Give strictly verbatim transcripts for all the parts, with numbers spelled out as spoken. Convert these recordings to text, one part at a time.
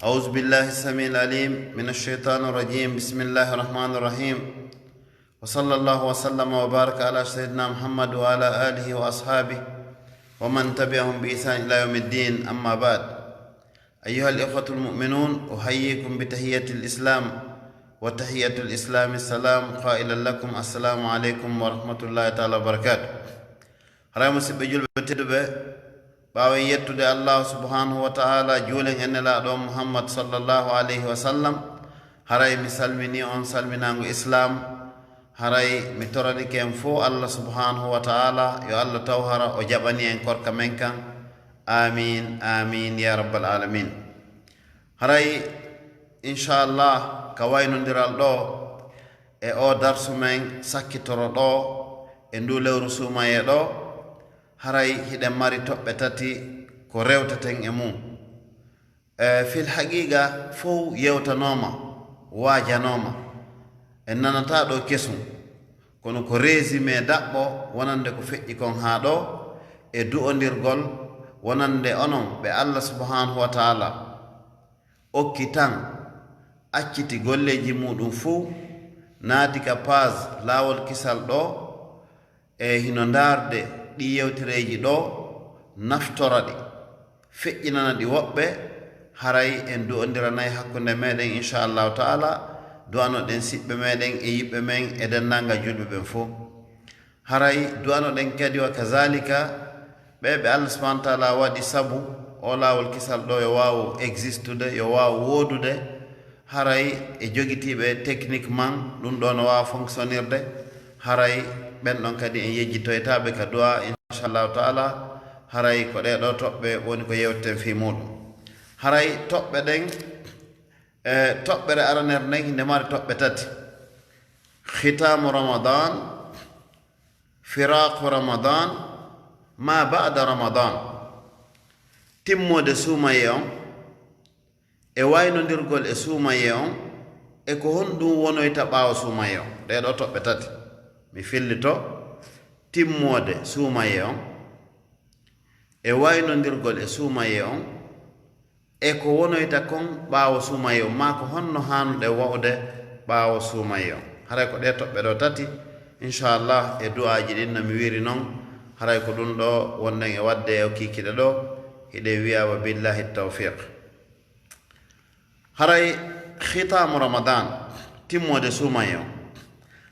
أعوذ بالله السميع العليم من الشيطان الرجيم. بسم الله الرحمن الرحيم. وصلى الله وسلم وبارك على سيدنا محمد وعلى آله وأصحابه ومن تبعهم بإحسان إلى يوم الدين. أما بعد. أيها الإخوة المؤمنون، أحييكم بتحية الإسلام، وتحية الإسلام السلام، قائلا لكم: السلام عليكم ورحمة الله تعالى وبركاته. Haray, musiɓɓe julɓe tedduɓe, ɓaawo en yettude Allahu subhanahu wa ta'ala, juulen e Nelaaɗo Muhammad sallallahu alayhi wa sallam, haray mi salmini on salminaango Islam. Haray mi toranike en fow Allah subhanahu wa ta'ala, yo Allah taw hara o jaɓani en korka men kan. Amin, amin, ya rabbal alamin. Haray, inchallah, ka waynondiral ɗo, e o darsu men sakkitoro ɗo, e ndu lewru suumayee ɗo, haray hiɗen mari toɓɓe tati ko rewteten e mum. E fil haqiqa, fow yewtanooma, waajanooma. En nanataa ɗo kesum, kono ko résumé daɓɓo wonande ko feƴƴi kon haa ɗo, e du'ondirgol wonande onon ɓe Allah subhanahu wa ta'ala okki tan, acciti golleeji muɗum fuu, naati ka page Laawol Kisal ɗo, e hino ndaarde ɗi yewtereeji ɗo, naftora ɗi, feƴƴinana ɗi woɓɓe, haray en du'ondiranay hakkunde meɗen, inchallahu ta'ala, du'anoɗen siɓɓe meɗen e yiɓɓe men e denndaangal julɓe ɓen fow. Haray du'anoɗen kadi wa kazalika ɓe ɓe Allah subhanahu wa ta'ala waɗi sabu o Laawol Kisal ɗo yo waawu existude, yo waawu woodude, haray e jogitiiɓe techniquement ɗum ɗo no waawa fonctionnirde, haray ɓen ɗon kadi en yejjitoytaaɓe ka du'a, inchallahu ta'ala, haray ko ɗee ɗoo toɓɓe woni ko yewteten fii muuɗum. Haray toɓɓe ɗen, e toɓɓere aranere nden, hinde mari toɓɓe tati: khitamu Ramadan, firaqu Ramadan, ma ba'da Ramadan. Timmoode suumayee on, e waynondirgol e suumayee on, e ko honɗum wonoyta ɓaawo suumayee on. Ɗee ɗoo toɓɓe tati, mi fillito: timmoode suumayee on, e waynondirgol e suumayee on, e ko wonoyta kon ɓaawo suumayee on, maa ko honno haanuɗen wa'ude ɓaawo suumayee on. Haray ko ɗee toɓɓe ɗoo tati, inchallah, e du'aaji ɗin, no mi wiiri non, haray ko ɗum ɗoo wonɗen e waɗde e o kiikiiɗe ɗoo, hiɗen wi'a wa billahi tawfiq. Haray khitamu Ramadan, timmoode suumayee on.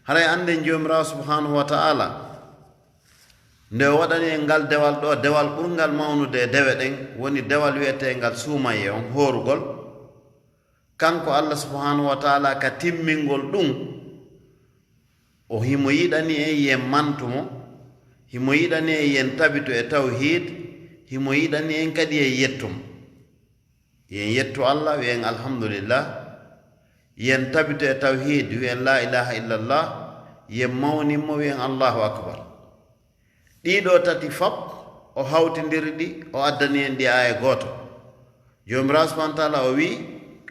Haray annden Joomiraawo subhanahu wa ta'ala, nde o waɗani en ngal dewal ɗoo, dewal ɓurngal mawnude e dewe ɗen, woni dewal wi'eteengal suumayee on, hoorugol. Kanko Allah subhanahu wa ta'ala ka timmingol ɗum, o himo yiɗani en yen mantu mo, himo yiɗani en yen tabitu e tawhiid, himo yiɗani en kadi yen yettu mo. Yen yettu Allah, wi'en alhamdulillah. Yen tabitu e tawhiid, wi'en la ilaha illallah. Yen mawnin mo, wi'en Allahu akbar. Ɗii ɗoo tati fop, o hawtindiri ɗi, o addani en ɗi aya gooto. Joomiraawo subhanahu wa ta'ala o wi'i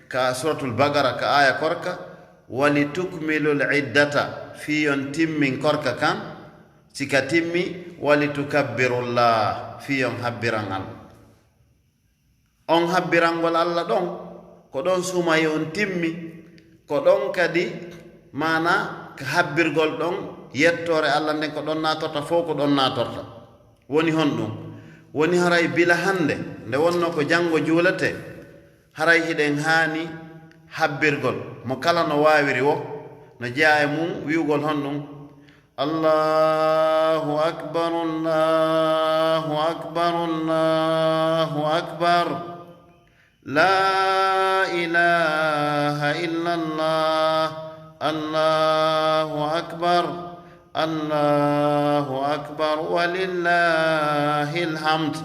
ka Suratul Baqara, ka aya korka: "Wali tukmilul iddata", fii yon timmin korka kan, si ka timmi, "wali tukabbirullah", fii yon habbiran Allah. On habbirangol Allah ɗon, ko ɗon suumayee on timmi, ko ɗon kadi, maana, ka habbirgol ɗon yettoore Allah nden, ko ɗon naatorta, fow ko ɗon naatorta. Woni honɗum? Woni haray bila hannde, nde wonno ko janngo juuletee, haray hiɗen haani habbirgol mo kala no waawiri woo, no jeyaa e mum wi'ugol honɗum: "Allahu akbar, Allahu akbar, Allahu akbar. La ilaha illallah, Allahu akbar, Allahu akbar, walillahil hamd."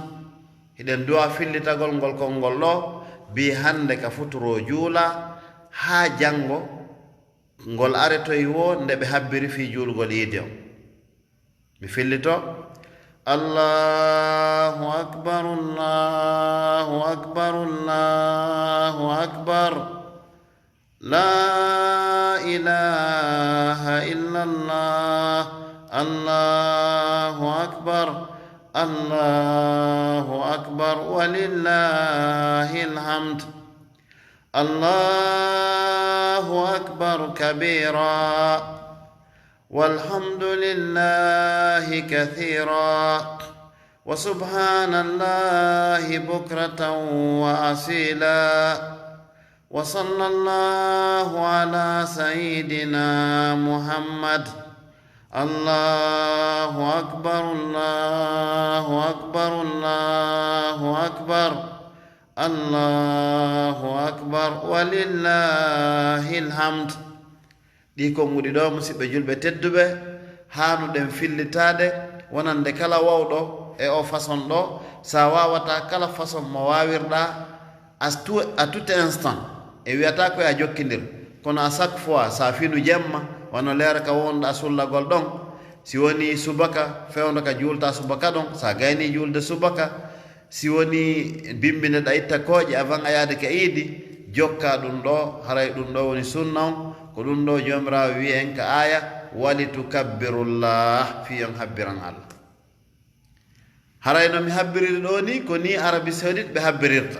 Hiɗen du'a fillitagol ngol konngol ɗoo, bi hannde ka futuro juula, haa janngo ngol aretoyi woo nde ɓe habbiri fii juulugol iidi on. Mi fillito: Allahu akbar, Allahu akbar, Allahu akbar. La ilaha illallah, Allahu akbar, Allahu akbar, walillahil hamd. الله أكبر كبيرا، والحمد لله كثيرا، وسبحان الله بكرة وأصيلا، وصلى الله على سيدنا محمد. الله أكبر، الله أكبر، الله أكبر، الله أكبر، ولله الحمد. Ɗii konguɗi ɗoo, musiɓɓe julɓe tedduɓe, haanuɗen fillitaade wonande kala wawɗo e o façon ɗoo. So a waawataa kala façon mo waawirɗaa, à tout, à tout instant, e wiyataa ko a jokkindir, kono à chaque fois, so a finu jemma, wano leere ka wonɗaa sullagol ɗon, si woni subaka, fewndo ka juulta subaka ɗon, so a gayni juulde subaka, si woni bimbi nde ɗa itta kooƴe avant a yaade ka iidi, jokka ɗum ɗo, haray ɗum ɗo woni sunna on, ko ɗum ɗo Joomiraawo wi'i en ka aaya, "Wali tukabbirullah", fii on habbiran Allah. Haray no mi habbiriri ɗo ni, ko ni Arabie Saoudite ɓe habbirirta.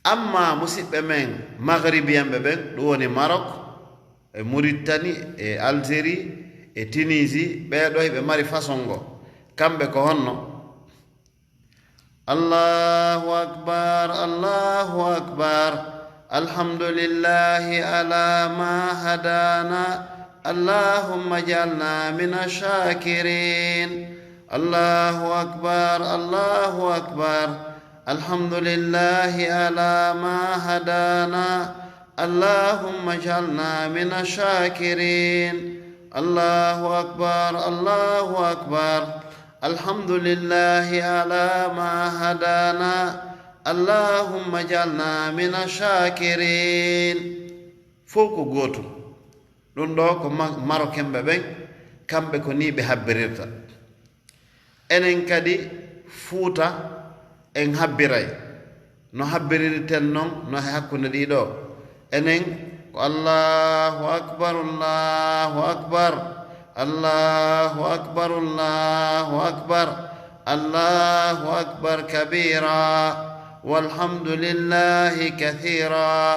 Amma musiɓɓe men maghribiyanɓe ɓen, ɗum woni Maroc, e Mauritanie, e Algérie, e Tunisie, ɓee ɗo hiɓe mari façon ngo. Kamɓe ko honno? الله أكبر، الله أكبر، الحمد لله على ما هدانا، اللهم اجعلنا من الشاكرين. الله أكبر، الله أكبر، الحمد لله على ما هدانا، اللهم اجعلنا من الشاكرين. الله أكبر، الله أكبر، الحمد لله على ما هدانا، اللهم اجعلنا من الشاكرين. Fof ko gootum. Ɗum ɗo ko Ma-, Marocain ɓe ɓen, kamɓe ko nii ɓe habbirirta. Enen kadi Fuuta en habbiray. No habbiriri ten non, no he hakkunde ɗii ɗo. Enen ko Allahu Akbar, Allahu Akbar, Allahu Akbar, Allahu Akbar, Allahu Akbar kabira, walhamdulillahi kathira,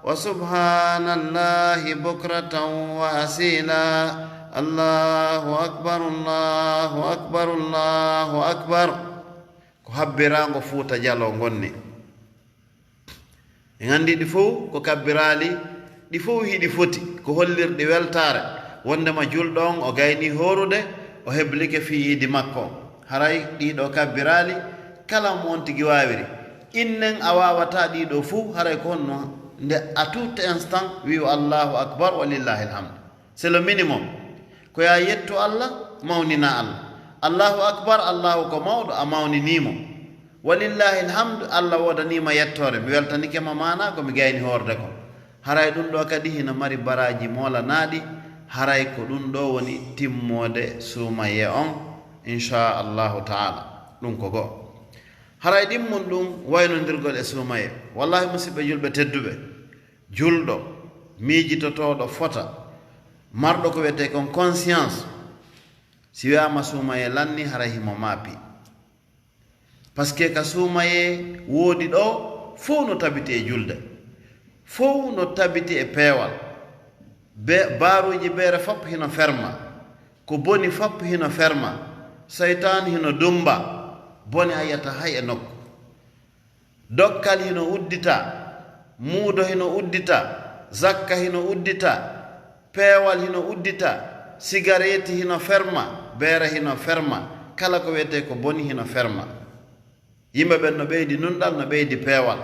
wa subhanallahi bukratan wa asila. Allahu Akbar, Allahu Akbar, Allahu Akbar. Ko habbiraango Fuuta Jaloo ngonni. En anndi ɗi fof ko kabbiraali, ɗi fof hiɗi foti, ko hollirɗi weltaare, wonndema julɗo on o gayni hoorude, o heblike fii iidi makko. Haray ɗii ɗo kabbiraali, kala mo on tigi waawiri. Innen a waawataa ɗii ɗo fof, haray ko honno nde à tout instant wi'u Allahu Akbar, wa lillahi alhamd. C'est le minimum. Ko ya yettu Allah, mawnina Allah. Allahu Akbar, Allahu ko mawɗo, a mawninii mo. Walillahi alhamdu, Allah woodanii ma yettoore. Mi weltanike ma maanaa ko mi gayni hoorde ko. Haray ɗum ɗo kadi hino mari baraaji moolanaaɗi, haray ko ɗum ɗo woni timmoode suumayee on, insha Allahu ta'ala. Ɗum ko go'o. Haray ɗimmun ɗum waynondirgol e suumayee. Wallahi, musiɓɓe julɓe tedduɓe, julɗo, miijitotooɗo fota, marɗo ko wiyetee kon conscience, si wiyaama suumayee lanni, haray himo maapi. Parce que ka suumayee woodi ɗo, fow no tabiti e julde, fow no tabiti e peewal. Be-, baaruuji beere fop hino ferma, ko boni fop hino ferma, seytaan hino dumba, bone a yiyata hay e nokku. Dokkal hino uddita, muudo hino uddita, zakka hino uddita, peewal hino uddita, sigareeti hino ferma, beere hino ferma, kala ko wiyetee ko boni hino ferma. Yimɓe ɓen no ɓeydi nunɗal, no ɓeydi peewal.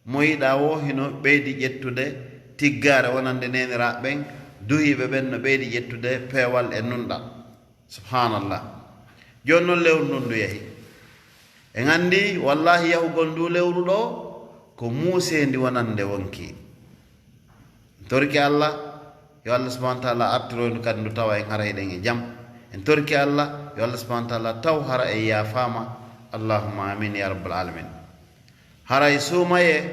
Mo yiɗaa woo hino ɓeydi ƴettude tiggaare wonande neeniraaɓe ɓen, duhiiɓe ɓen no ɓeydi ƴettude peewal e nunɗal. Subhanallah. Jooni non lewru ndun ndu yahi. En anndi, wallahi, yahugol ndu lewru ɗo ko muuseendi wonande wonki. En torike Allah, yo Allah subhanahu wa ta'ala artiroy ndu kadi ndu tawa en hara hiɗen e jam. En torike Allah, yo Allah subhanahu wa ta'ala taw hara en yaafaama. Allahumma amin ya rabbal alamin. Haray suumayee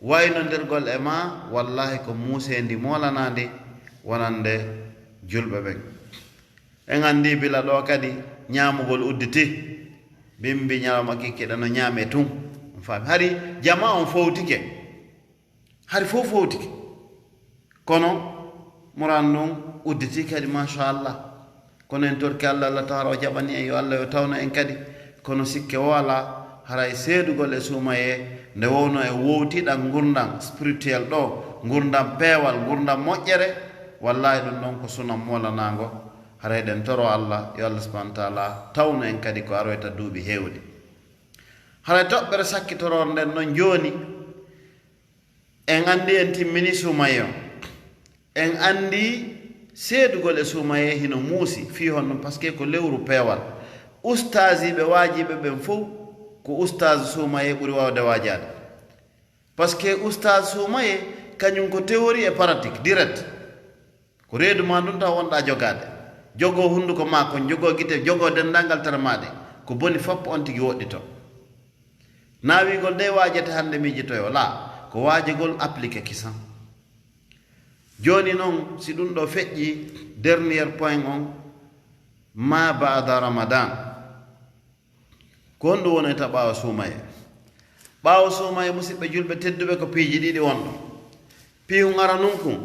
waynondirgol e maa, wallahi ko muuseendi moolanaandi wonande julɓe ɓen. En anndi bila ɗo kadi ñaamugol udditi. Bimbi ñalawma kikiiɗe no ñaame tun. Ɗum Faami? Hari jama on fowtike. Hari fof fowtike. Kono muran ndun udditi kadi, machallah. Kono en torki Allah, Allah taala o jaɓani en, yo Allah yo tawno en kadi. Kono sikke wala, haray seedugol e suumayee, nde wowno e wowtiɗan ngurndan spirituel ɗo, ngurndan peewal, ngurndan moƴƴere, wallahi ɗun ɗon ko sunan moolanaango. Haray ɗen toro Allah, yo Allah subhanahu wa taala tawno en kadi ko aroyta duuɓi heewɗi. Haray toɓɓere sakkitoroore nden non jooni, en anndi en timmini suumayee on. En anndi seedugol e suumayee hino muusi, fii honɗun? Parce que ko lewru peewal. Ustaasiiɓe waajiiɓe ɓen fow, ko ustaasu suumayee ɓuri waawde waajaade. Parce que ustaasu suumayee, kañun ko théorie e pratique, direct. Ko reedu maa ndun taw wonɗaa jogaade. Jogoo hunnduko maa kon, jogoo gite, jogoo denndaangal tere maa ɗen. Ko boni fof on tigi woɗɗitoo. Naawigol de waajete hannde miijitoyoo, laa, ko waajegol appliqué kisan. Jooni non, si ɗun ɗoo feƴƴii, dernier point on, ma baada Ramadan. Ko honɗun wonoyta ɓaawo suumayee? Ɓaawo suumayee, musiɓɓe julɓe tedduɓe, ko piiji ɗiɗi wonɗon. Piihun aranun kun,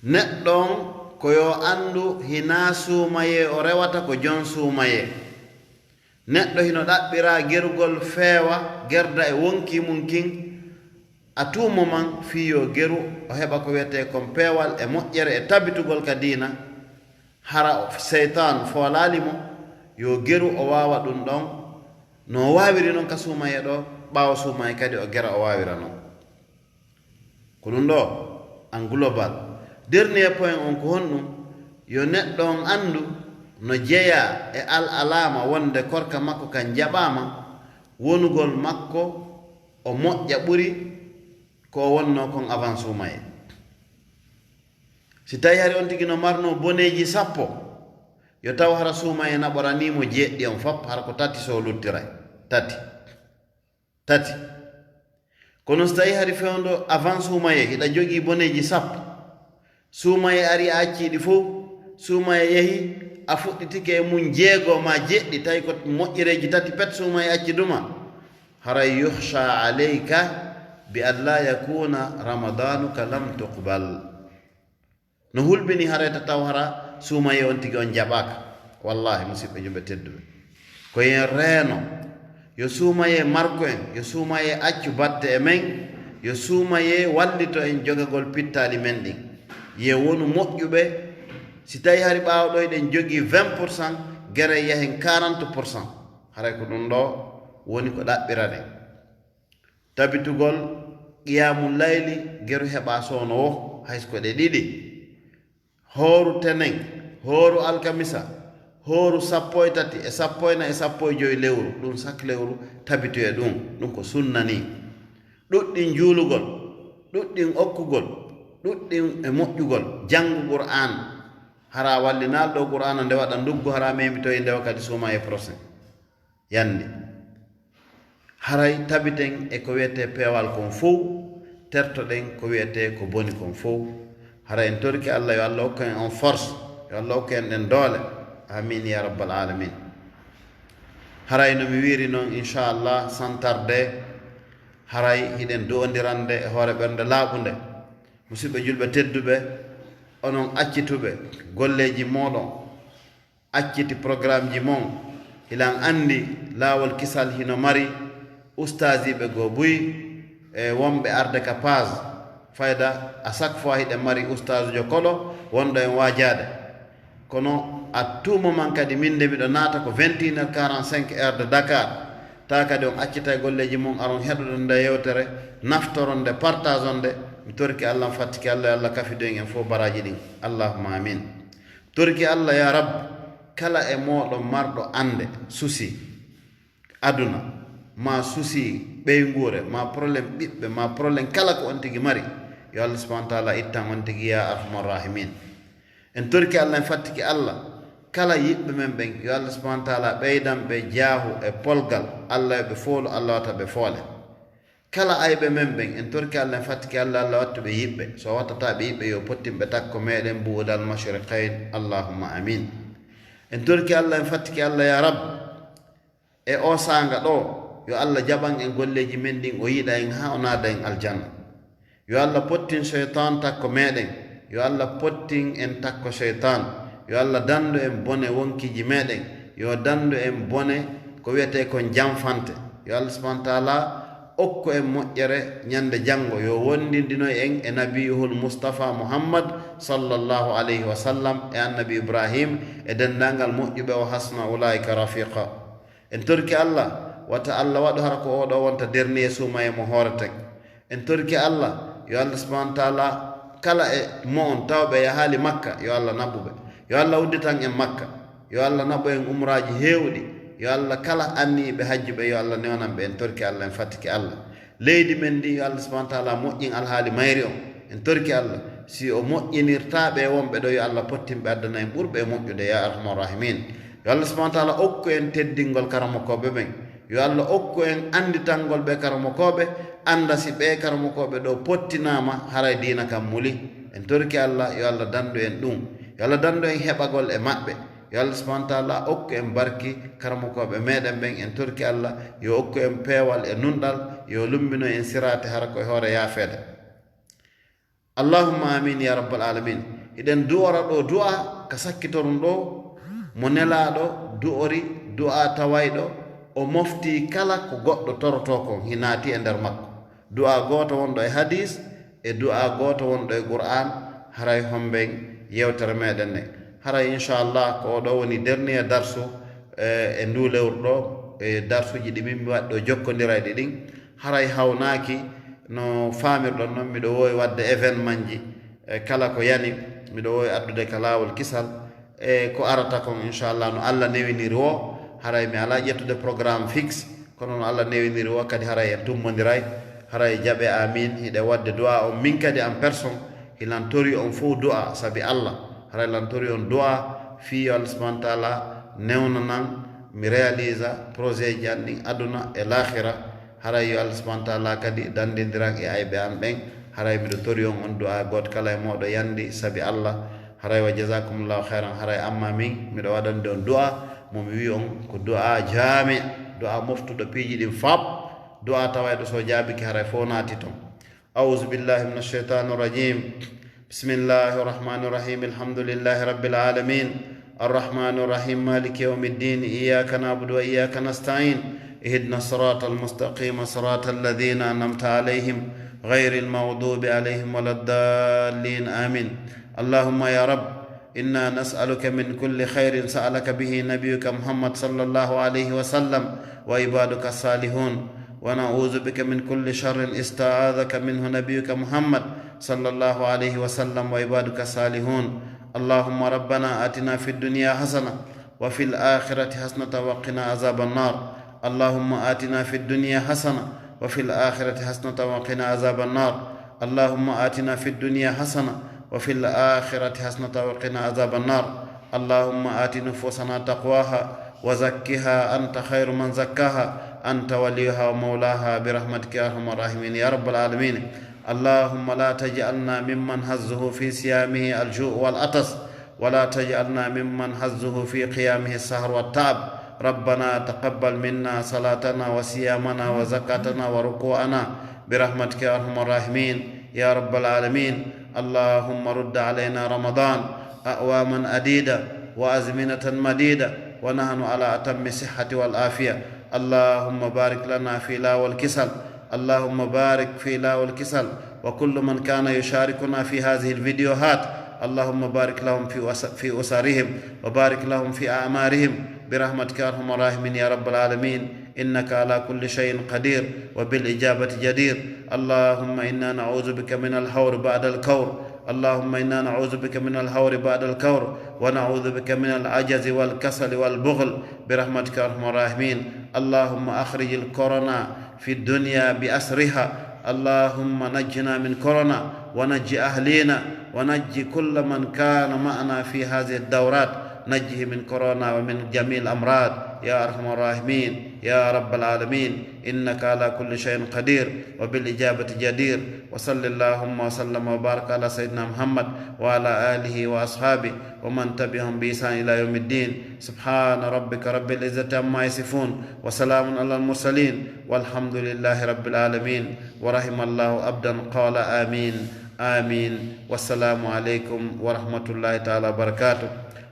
neɗɗo on ko yo anndu hinaa suumayee o rewata, ko jon suumayee. Neɗɗo hino ɗaɓɓiraa gerugol feewa, gerda e wonkii mun kin, à tout moment, fii yo geru o heɓa ko wi'etee kon peewal e moƴƴere e tabitugol ka diina. Hara o, seytaan foolaali mo, yo geru o waawa ɗun ɗon, no o waawiri non ka suumayee ɗoo, ɓaawo suumayee kadi o gera o waawira non. Ko ɗun ɗoo, en global. Dernier point on ko honɗun? Yo neɗɗo on anndu no jeyaa e al alaama wonde korka makko kan jaɓaama, wonugol makko o moƴƴa ɓuri ko o wonnoo kon avant suumayee. Si tawii hari on tigi no marnoo boneeji sappo, yo taw hara suumayee naɓoranii mo jeeɗiɗi on fof, hara ko tati so o luttiray. Tati. Tati. Kono si tawii hari fewndo avant suumayee, hiɗa jogii boneeji sappo, suumayee ari a accii ɗi fow, suumayee yahi, a fuɗɗitike e mun jeego maa jeeɗiɗi, tawi ko moƴƴereeji tati pet suumayee acci duma. Haray yuhsha alayka bi an la yakuna ramadanuka lam tuqbal. No hulɓini haray ta taw hara suumayee on tigi on jaɓaaka. Wallahi, musiɓɓe julɓe tedduɓe, ko yen reeno. Yo suumayee marku en, yo suumayee accu batte e men, yo suumayee wallito en jogagol pittaali men ɗin. Yo wonu moƴƴuɓe, si tawii hari ɓaawo ɗoo hiɗen jogii vingt pour cent, gere yahen quarante pour cent. Haray ko ɗun ɗoo woni ko ɗaɓɓiraɗen. Tabitugol qiyaamu layli, geru heɓa soono woo, hay so ko ɗe ɗiɗi. Hooru tenen, hooru alkamisa, hooru sappo e tati e sappo e nayi e sappo e jowi lewru, ɗun sak lewru tabitu e ɗun, ɗun ko sunna nii. Ɗuɗɗin juulugol, ɗuɗɗin okkugol, ɗuɗɗin e moƴƴugol, janngu Qur'aan. Hara wallinal ɗoo Qur'aana nde waɗa nduggu, hara memitoyi nde wakkati suumayee prochain. Yande. Haray tabiten e ko wi'etee peewal kon fow, tertoɗen ko wi'etee ko boni kon fow. Haray en torike Allah, yo Allah okku en on force, yo Allah okku en ɗen doole. Amin ya rabbal alamin. Haray no mi wiiri non, inchallah, sans tarde, haray hiɗen du'ondirande e hoore ɓernde laaɓunde. Musiɓɓe julɓe tedduɓe, onon accituɓe golleeji mooɗon, acciti programmeji mon. Hiɗen anndi Laawol Kisal hino mari ustaasiiɓe goo buy e wonɓe arde ka page Fayda. À chaque fois hiɗen mari ustaasujo kolo wonɗo en waajaade. Kono à tout moment kadi min de miɗo naata ko vingt et une heures quarante-cinq heure de Dakar. Tawa kadi on accitay golleeji mon, aron heɗoɗon nde yewtere, naftoron nde, partageon nde. Mi torike Allah, mi fattike Allah, yo Allah kafidoyen en fow baraaji ɗin. Allahumma amin. Toriki Allah, ya Rabbi, kala e mooɗon marɗo annde, souci aduna, ma souci ɓeynguure, ma problème ɓiɓɓe, ma problème kala ko on tigi mari, yo Allah subhanahu wa taala ittan on tigi, ya arhamar rahimin. En toriki Allah, en fattiki Allah, kala yiɓɓe men ɓen, yo Allah subhanahu wa taala ɓeydan ɓe jaahu e polgal, Allah yo ɓe foolu, Allah wata ɓe foole. Kala ayɓe men ɓen, en torki Allah, en fattiki Allah, Allah wattu ɓe yiɓɓe. So wattata ɓe yiɓɓe, yo pottin ɓe takko meɗen bu'udal mashriqayn. Allahumma amin. En torki Allah, en fattiki Allah, ya Rab, e o saanga ɗo, Yo Allah jaɓan en golleeji men ɗin, o yiɗa en haa o naada en aljanna. Yo Allah pottin seytaan takko meɗen. Yo Allah pottin en takko seytaan. Yo Allah dandu en bone wonkiiji meɗen. Yo dandu en bone ko wiyetee kon janfante. Yo Allah subhanahu wa taala okku en moƴƴere ñande janngo. Yo wonndindinoy en e nabiyuhul Mustafa Muhammad sallallahu alayhi wa sallam e annabi Ibrahim e denndaangal moƴƴuɓe o hasuna ulaika rafiqa. En torki Allah, wata Allah waɗu hara ko oɗo wonta dernier suumaye mo hooreten. En torki Allah, yo Allah subhanahu wa taala kala e mo'on tawɓe yahaali Makka, yo Allah naɓuɓe. Yo Allah udditan en Makka. Yo Allah naɓu en umraaji heewɗi. Yo Allah kala anniyiɓe hajjuɓe, yo Allah newnanɓe. En torki Allah, en fattiki Allah. Leydi men ndi, yo Allah subhanahu wa taala moƴƴin alhaali mayri on. En torki Allah, si o moƴƴinirtaa ɓe wonɓe ɗo, yo Allah pottin ɓe addana en ɓurɓe e moƴƴude, ya arhamar rahimin. Yo Allah subhanahu wa taala okku en teddingol karamokooɓe ɓen. Yo Allah okku en annditangol ɓe karamokooɓe, annda si ɓe karamokooɓe ɗo pottinaama, haray diina kan muli. En torki Allah, yo Allah dandu en ɗum. Yo Allah dandu en heɓagol e maɓɓe. Yo Allah subhanahu wa taala okku en barki karamokooɓe meɗen ɓen. En torki Allah, yo okku en peewal e nunɗal, yo lumbino en siraate hara ko e hoore yaafeede. Allahumma amin ya rabbal alamin. Hiɗen du'ora ɗo du'a ka sakkitoron ɗo, mo nelaaɗo du'ori, du'a tawayɗo o mofti kala ko goɗɗo toroto kon, hi naati e nder makko. Du'a gooto wonɗo e hadis e du'a gooto wonɗo e Qur'an, haray homben yewtere meɗen nden. Haray inchallah ko oɗo woni dernier darsu, eh, e ndu lewru ɗo, e darsuji ɗi min mi waɗi ɗo jokkondirayɗi ɗin. Haray hawnaaki no faamirɗon non, miɗo woowi waɗde événement ji, e kala ko yani, miɗo woowi addude ka laawol kisal. E ko arata kon, inchallah, no Allah newiniri o, haray mi alaa ƴettude programme fixe, kono no Allah newiniri o, kadi haray en tummondiray, haray jaɓe amin, hiɗe waɗde du'a on, min kadi en personne, hilan tori on fof du'a, sabi Allah, haray lan tori on du'a, fii yo Allah subhanahu wa taala newnanan, mi réalisa projet ji an ɗin aduna e laakhira, haray yo Allah subhanahu wa taala kadi dandindiran e ayɓe an ɓen, haray miɗo tori on on du'a, gooto kala e mooɗo yandi, sabi Allah, haray wa jazakumullahu khairan, haray amma min, miɗo waɗande on du'a, mo mi wi on ko du'a jami, du'a moftuɗo piiji ɗin fap, du'a tawayɗo so jaabiki haray fof naati ton. أعوذ بالله من الشيطان الرجيم. بسم الله الرحمن الرحيم. الحمد لله رب العالمين. الرحمن الرحيم. مالك يوم الدين. إياك نعبد وإياك نستعين. اهدنا الصراط المستقيم. صراط الذين أنعمت عليهم. غير المغضوب عليهم ولا الضالين. آمين. اللهم يا رب، إنا نسألك من كل خير سألك به نبيك محمد صلى الله عليه وسلم وعبادك الصالحون، ونعوذ بك من كل شر استعاذك منه نبيك محمد صلى الله عليه وسلم وعبادك الصالحون. اللهم ربنا آتنا في الدنيا حسنة وفي الآخرة حسنة وقنا عذاب النار. اللهم آتنا في الدنيا حسنة وفي الآخرة حسنة وقنا عذاب النار. اللهم آتنا في الدنيا حسنة وفي الآخرة حسنة وقنا عذاب النار. اللهم آت نفوسنا تقواها وزكها أنت خير من زكاها أنت وليها ومولاها برحمتك يا أرحم الراحمين يا رب العالمين. اللهم لا تجعلنا ممن هزه في صيامه الجوع والعطس، ولا تجعلنا ممن هزه في قيامه السهر والتعب. ربنا تقبل منا صلاتنا وصيامنا وزكاتنا وركوعنا برحمتك يا أرحم الراحمين يا رب العالمين. اللهم رد علينا رمضان أعواما عديدة وأزمنة مديدة ونحن على أتم الصحة والعافية. اللهم بارك لنا في لاوى الكسل. اللهم بارك في لاوى الكسل وكل من كان يشاركنا في هذه الفيديوهات. اللهم بارك لهم في وس-، في أسرهم، وبارك لهم في أعمارهم برحمتك يا أرحم الراحمين يا رب العالمين. إنك على كل شيء قدير وبالإجابة جدير. اللهم إنا نعوذ بك من الهور بعد الكور. اللهم إنا نعوذ بك من الهور بعد الكور، ونعوذ بك من العجز والكسل والبخل برحمتك يا أرحم الراحمين. اللهم أخرج الكورونا في الدنيا بأسرها. اللهم نجنا من كورونا ونج أهلينا ونج كل من كان معنا في هذه الدورات، نجه من كورونا ومن جميع الأمراض. يا أرحم الراحمين يا رب العالمين، إنك على كل شيء قدير وبالإجابة جدير. وصل اللهم وسلم وبارك على سيدنا محمد وعلى آله وأصحابه ومن تبعهم بإحسان إلى يوم الدين. سبحان ربك رب العزة عما يصفون، وسلام على المرسلين، والحمد لله رب العالمين. ورحم الله عبدا قال آمين. آمين. والسلام عليكم ورحمة الله تعالى وبركاته.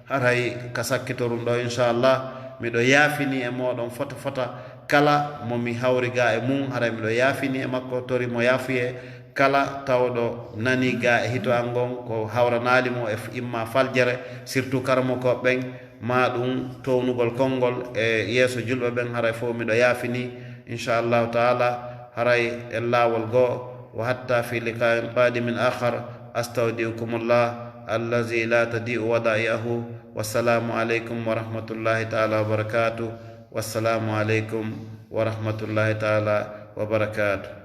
Haray ka sakkitorum ɗo, inchallah, miɗo yaafini e mooɗon fota fota kala mo mi hawri ga e mum. Haray miɗo yaafini e makko, tori mo yaafuye. Kala tawɗo nani ga e hito an ngon ko hawranaali mo e f-, imma faljere, surtout karamoko ɓen, ma ɗum townugol konngol e yeeso julɓe ɓen, haray fof miɗo yaafini, inchallahu taala. Haray e laawol goo, وحتى في لقاء قادم آخر، أستودعكم الله الذي لا تضيع ودائعه. والسلام عليكم ورحمة الله تعالى وبركاته. والسلام عليكم ورحمة الله تعالى وبركاته.